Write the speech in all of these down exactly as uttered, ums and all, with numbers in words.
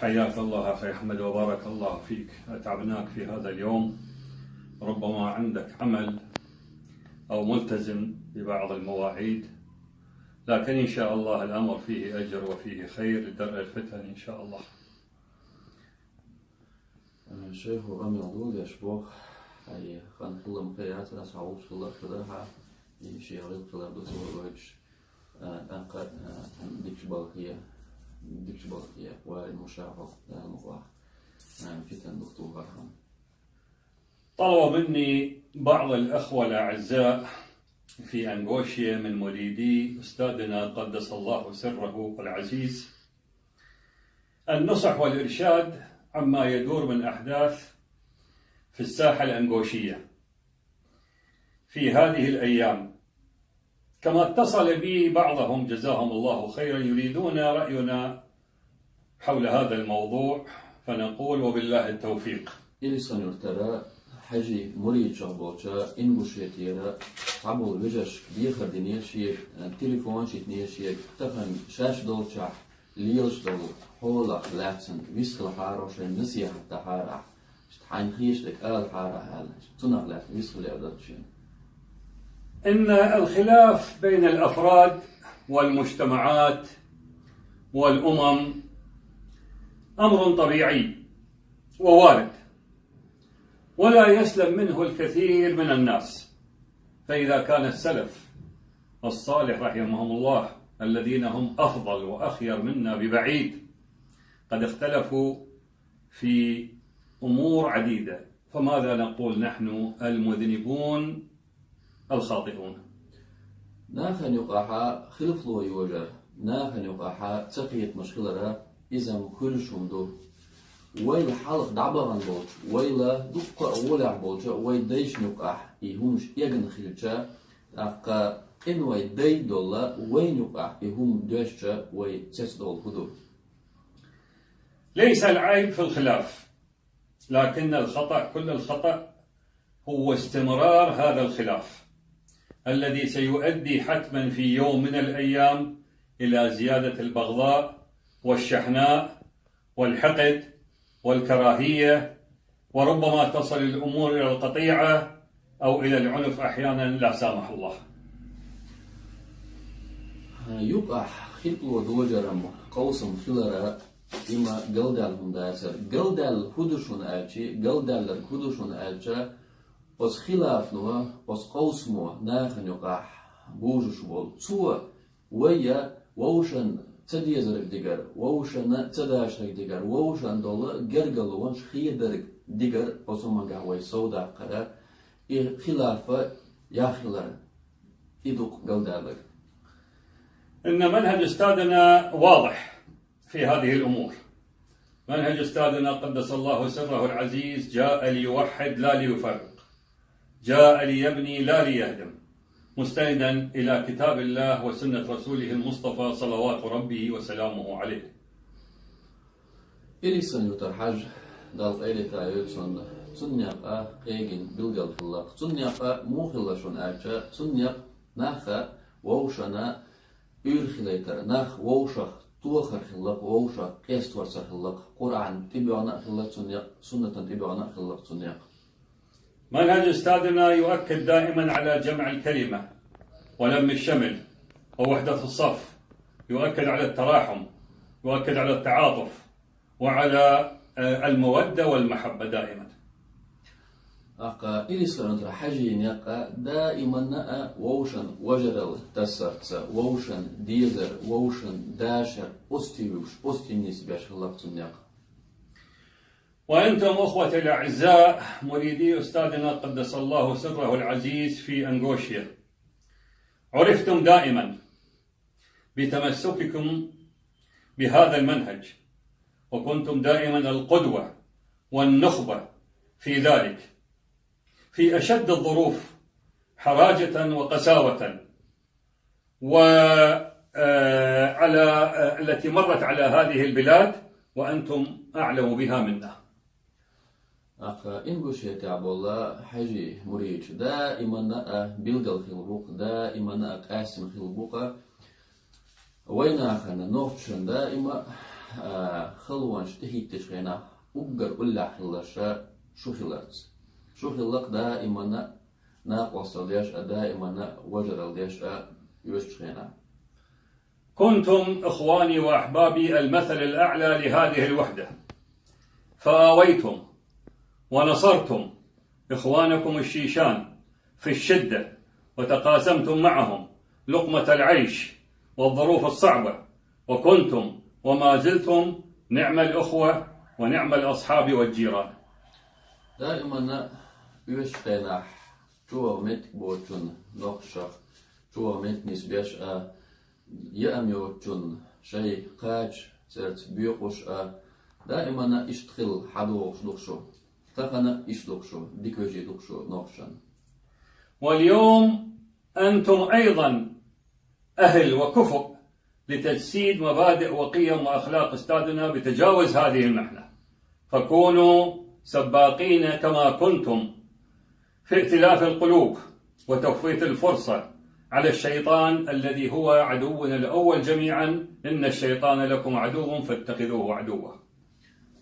حياك الله أخي أحمد وبارك الله فيك. أتعبناك في هذا اليوم، ربما عندك عمل أو ملتزم ببعض المواعيد، لكن إن شاء الله الأمر فيه أجر وفيه خير لدرء الفتن إن شاء الله. Шайх, амин, дулдеш бох, хай хан хилам кхе яцара саулш хилар хилар ха, и ши гӀил хилар ду цо вайш, а, тӀаккха, а, дикш балхе, дикш балхе, вари мушахо, а, мукъах, а, фитан духту хархам. طلب مني بعض الأخوة الأعزاء في أنغوشيا من مريدي أستاذنا قدس الله سره العزيز النصح والإرشاد عما يدور من أحداث في الساحة الأنغوشية في هذه الأيام، كما اتصل بي بعضهم جزاهم الله خيرا يريدون رأينا حول هذا الموضوع، فنقول وبالله التوفيق. Илисхан-Юртара Хьажий муридашах болча Ингушетера цхьаболу вежаршка дехар динера шега, телефонаш йитинера шега, тахана шаьш долчохь лелаш долу хьолах лаьцна висхилахьара, шайн насихьат дахьара ахь, иштта хьайна хеташ дерг алахьара аьлла, цунах лаьцна висхиле а дац шена. إن الخلاف بين الأفراد والمجتمعات والأمم أمر طبيعي ووارد، ولا يسلم منه الكثير من الناس. فإذا كان السلف الصالح رحمهم الله الذين هم أفضل وأخير منا ببعيد قد اختلفوا في أمور عديدة، فماذا نقول نحن المذنبون الخاطئون؟ Нахана юкъахьа хилфало йожар, нахана юкъахьа цакхетамаш хилара, иза-м хуьлуш хӀума ду. Вайла хьалха дӀабахана болчу, вайла дуккха а гӀолехь болчу вай дайшна юкъахь и хӀумаш эгна хилча, тӀаккха къинойн дай долла вайна юкъахь и хӀума доьшча, вай цецдолу хӀун ду? ليس العيب في الخلاف، لكن الخطأ، كل الخطأ هو استمرار هذا الخلاف الذي سيؤدي حتما في يوم من الأيام إلى زيادة البغضاء والشحناء والحقد والكراهية، وربما تصل الأمور إلى القطيعة أو إلى العنف أحيانا، لا سامح الله. Юкъахь хилфало дожаран къовсам хилара, и ма галдаьлла хӀума дацара. Галдаьлла хӀун ду шуна аьлча, галдаьлларг хӀун ду шуна аьлча, оцу хилафо, оцу къовсамо нахана юкъахь бужуш волу, цо вай я вовшан ца дезарг дигар, вовшан ца дашарг дигар, вовшан долу гергарлонаш хедорг дигар, оцу хӀумангахь вай совдаккхара, и хилаф яххилар, и ду-кх галдаьлларг. إن منهج أستاذنا واضح في هذه الأمور. منهج أستاذنا قدس الله سره العزيز جاء ليوحد لا ليفرق، جاء ليبني لا ليهدم، مستندا إلى كتاب الله وسنة رسوله المصطفى صلوات ربي وسلامه عليه. Илисхан-Юртара Хьажа, Дала къайле тайойла цунна, цунна некъа кхегина билгал хилла-кх. Цунна некъа муха хилла шуна аьлча, цунна некъа нах вовшана уьйр хилийтар, нах вовшах тохар хилла-кх, вовшах къестор ца хилла-кх, Къуръан тӀебоьгӀна а хилла-кх цунна некъа, суннатан тӀебоьгӀна а хилла-кх цунна некъа. منهج أستاذنا يؤكد دائما على جمع الكلمة ولم الشمل ووحدة الصف، يؤكد على التراحم، يؤكد على التعاطف، وعلى، آه، المودة والمحبة دائما. ТӀаккха Илисхан-Юртара Хьажин некъа даиманна а вовшан вежаралла тассарца, вовшан дезар, вовшан дашар, остийвуьгуш, остий нисбеш хилла-кх цунна некъа. وأنتم أخوتي الأعزاء مريدي أستاذنا قدس الله سره العزيز في أنغوشيا، عرفتم دائما بتمسككم بهذا المنهج، وكنتم دائما القدوة والنخبة في ذلك، في أشد الظروف حراجة وقساوة، و، آه، على، آه، التي مرت على هذه البلاد، وأنتم أعلم بها منا. ТӀаккха Ингушетехь болу Хьажин муридаш даиманна а билгал хилла бу-кх, даиманна а къаьстина хилла бу-кх. Вай нахана, нохчашна даима А, халонаш тӀехӀиттачу хенахь уггар уллехь хилларша шу хиларца. Шу хиллакх даимана накъостал деш а, даимана важарал деш а оьшучу хенахь. كنتم إخواني وأحبابي المثل الأعلى لهذه الوحدة، فآويتم ونصرتم إخوانكم الشيشان في الشدة، وتقاسمتم معهم لقمة العيش والظروف الصعبة، وكنتم وما زلتم نعم الأخوة ونعم الأصحاب والجيران. Даимана оьшучу хенахь чӀогӀа меттиг боцучун нохчашах, чӀогӀа меттиг нисбеш а, яам йоцучун шайн кхача церца боькъуш а, даимана иштта хилла хьадогӀуш ду-кх шу. Тахана иштта ду-кх шу, дика вежарий ду-кх шу нохчашна. واليوم أنتم أيضا أهل وكفؤ لتجسيد مبادئ وقيم وأخلاق أستاذنا بتجاوز هذه المحنة، فكونوا سباقين كما كنتم في ائتلاف القلوب وتفويت الفرصة على الشيطان الذي هو عدونا الأول جميعا، إن الشيطان لكم عدو فاتخذوه عدوا.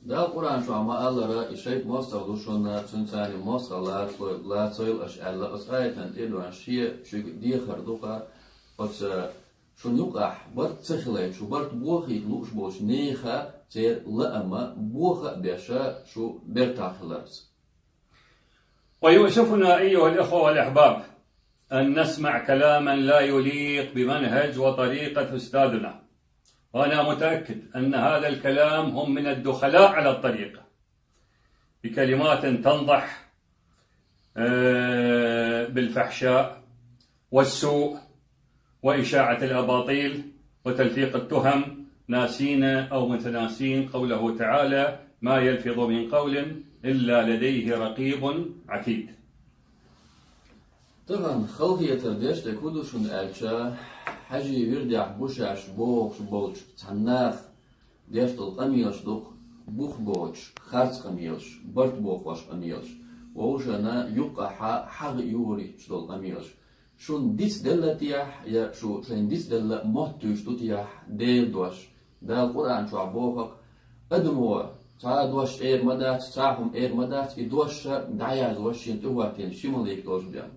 Дала Къуръан чохь ма-аллара, и шайтӀа мостагӀа ду шуна, цуьнца цхьана мостагӀа лацо-, лацойла аша аьлла, оцу аятан тӀе а доьгӀна, шен шуьга дехар ду-кх оцу шуна юкъахь барт ца хилийта, шу барт бохийта лууш болчу нехан церан лаам боха а беш, шу бертахь хиларца. ويؤسفنا أيها الإخوة والأحباب أن نسمع كلاما لا يليق بمنهج وطريقة أستاذنا، وأنا متأكد أن هذا الكلام هم من الدخلاء على الطريقة، بكلمات تنضح، آه، بالفحشاء والسوء وإشاعة الأباطيل وتلفيق التهم، ناسين أو متناسين قوله تعالى: ما يلفظ من قول إلا لديه رقيب عتيد. Тахана халахетар деш дерг хӀун ду шуна аьлча, хьаьжийн вирдехь бу шаьш бохуш болчу цхьана наха деш долу къамелаш ду-кх бух боцуш, харц къамелаш, барт бохош къамелаш, вовшашна юккъехь хьагӀ юхур йиташ долу къамелаш. Шуна дицделла техьа, я шу шайна дицделла моттуьйсуш ду техьа Делан дош? Дала Къуръан чохь боху-кх, адамо цхьа а дош эр ма дац, цхьа а хӀума эр ма дац, и дош дӀаязвеш шена тӀехӀоттийна ши малик долуш бен.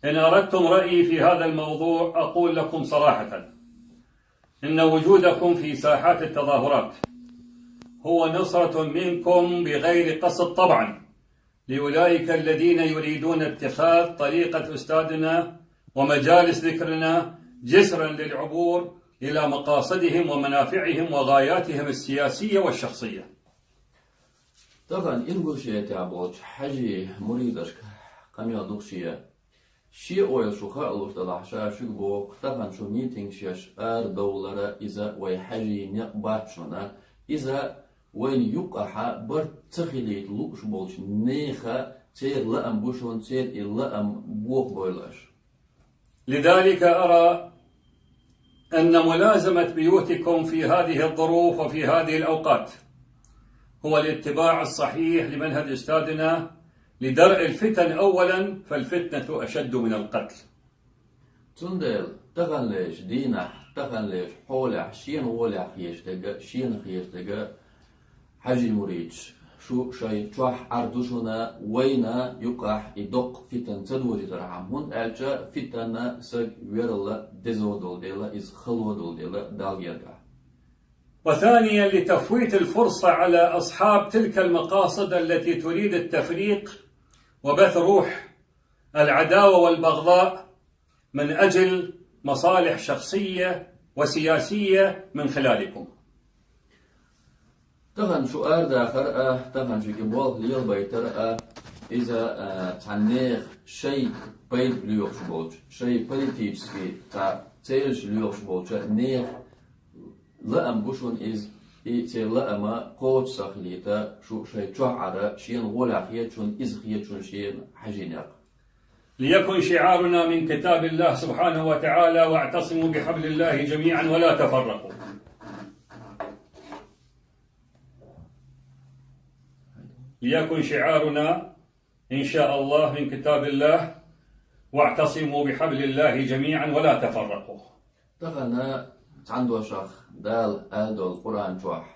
إن أردتم رأيي في هذا الموضوع أقول لكم صراحة إن وجودكم في ساحات التظاهرات هو نصرة منكم بغير قصد طبعا لأولئك الذين يريدون اتخاذ طريقة أستاذنا ومجالس ذكرنا جسرا للعبور إلى مقاصدهم ومنافعهم وغاياتهم السياسية والشخصية. Тахана Ингушетехь болчу хьаьжийн муридашка къамел ду-кх шен. Шен ойла шу хаалуш делахь, ша шуьга боху, тахана шу митингаш еш арадовлар, иза вайн хьаьжийн некъ бац шуна. Иза вайна юккъехь барт ца хилийта лууш болчу нехан церан лаам бу шуна, церан и лаам бохабойла аша. لذلك أرى أن ملازمة بيوتكم في هذه الظروف وفي هذه الأوقات هو الاتباع الصحيح لمنهج أستاذنا لدرء الفتن أولا، فالفتنة أشد من القتل. Цундела таханлерчу дийнахь, таханлерчу хьолехь шена гӀолехь хеташ дерг, шена хеташ дерг, хьаьжийн муридаш, шу шайн чохь Ӏар ду шуна, вайна юккъехь и доккха фитна ца дожийтархьама, хӀунда аьлча фитна саг верла дезо долу дела, иза хало долу дела Далла гергахь. وثانيا لتفويت الفرصة على أصحاب تلك المقاصد التي تريد التفريق وبث روح العداوة والبغضاء من أجل مصالح شخصية وسياسية من خلالكم. Тахана шу арадахар а, тахана шуьга болх лелабайтар а, иза, а, цхьана нехан шайн пайда лоьхуш болчу, шайн политический цхьа целаш лоьхуш болчу нехан лаам бу шуна иза, и церан лаам кхочуш ца хилийта, шу шайн чохь Ӏар, шена гӀолехь хета шуна, иза хета шуна шена хьаьжийнех. ليكن شعارنا من كتاب الله سبحانه وتعالى: واعتصموا بحبل الله جميعا ولا تفرقوا. ليكن شعارنا إن شاء الله من كتاب الله: واعتصموا بحبل الله جميعا ولا تفرقوا. Тахана цхьана дошах Дала аьлла долу Къуръан чохь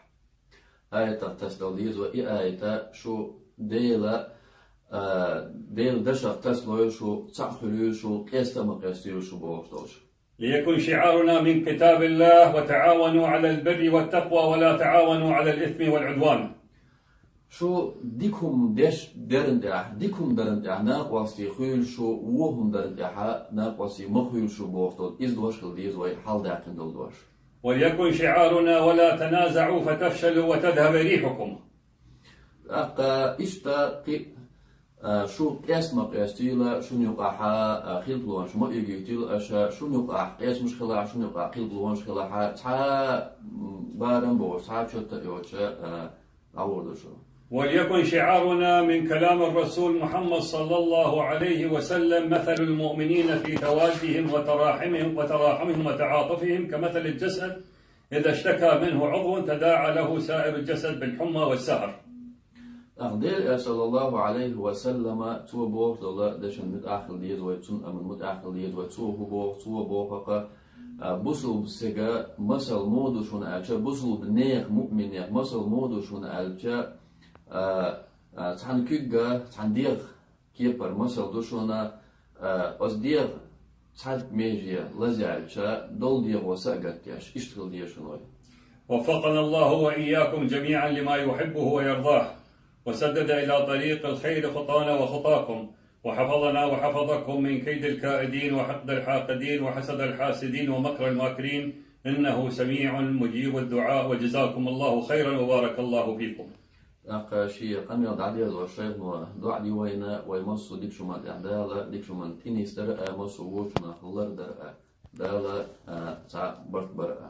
аятах тасадала деза вай и аята, шу Дела, а, Делан дашах тасалойла шу, цхьаъ хуьлийла шу, къеста а ма къестийла шу бохуш долуш. ليكن شعارنا من كتاب الله: وتعاونوا على البر والتقوى ولا تعاونوا على الإثم والعدوان. Шу дика хӀума деш дарна тӀехь, дика хӀума дарна тӀехь накъостий хуьйла шу, вон хӀума дарна тӀехь накъостий ма хуьйла шу бохуш долу иза дош хила деза вай хьалдаьккхина долу дош. وليكن شعارنا: ولا تنازعوا فتفشلوا وتذهب ريحكم. ТӀаккха иштта кхин а, шу къеста ма къестийла, шуна юкъахь а, хилпалонаш ма уьгийтийла аша, шуна юкъахь къесамаш хилахь, шуна юкъахь хилпалонаш хилахь, цхьа, м, барам а боцуш, цхьа чот а йоцуш, а, дӀагӀур ду шу. وليكن شعارنا من كلام الرسول محمد صلى الله عليه وسلم: مثل المؤمنين في توادهم وتراحمهم وتراحمهم وتعاطفهم كمثل الجسد إذا اشتكى منه عضو تداعى له سائر الجسد بالحمى والسهر. ТӀаккха Делан Элчано, саллаллаху Ӏалайхи ва саллама, цо бохуш долу дешан муьтӀахь хила деза вай, цуьнан амран муьтӀахь хила деза вай, цо хӀун боху, цо боху-кх, а, бусулба стеган масал муха ду шуна аьлча, бусулба нехан, муъминех масал муха ду шуна аьлча, а, а, цхьана куьйга, цхьана дегӀан кепара масал ду шуна, а, оцу дегӀан цхьа меже лазаьлча, долу дегӀо са а гатдеш, иштта хила деза шуна вай. وفقنا الله وإياكم جميعا لما يحبه ويرضاه، وسدد إلى طريق الخير خطانا وخطاكم، وحفظنا وحفظكم من كيد الكائدين وحقد الحاقدين وحسد الحاسدين ومكر الماكرين، إنه سميع مجيب الدعاء، وجزاكم الله خيرا وبارك الله فيكم. ТӀаккха шен къамел дӀадезош шайхо доӀа ди вайна, вай массо а дика шуна тӀехь Дала дика шуна тӀенисдар а, массо а вочунах лардар а, Дала, а, цхьа барт бар а.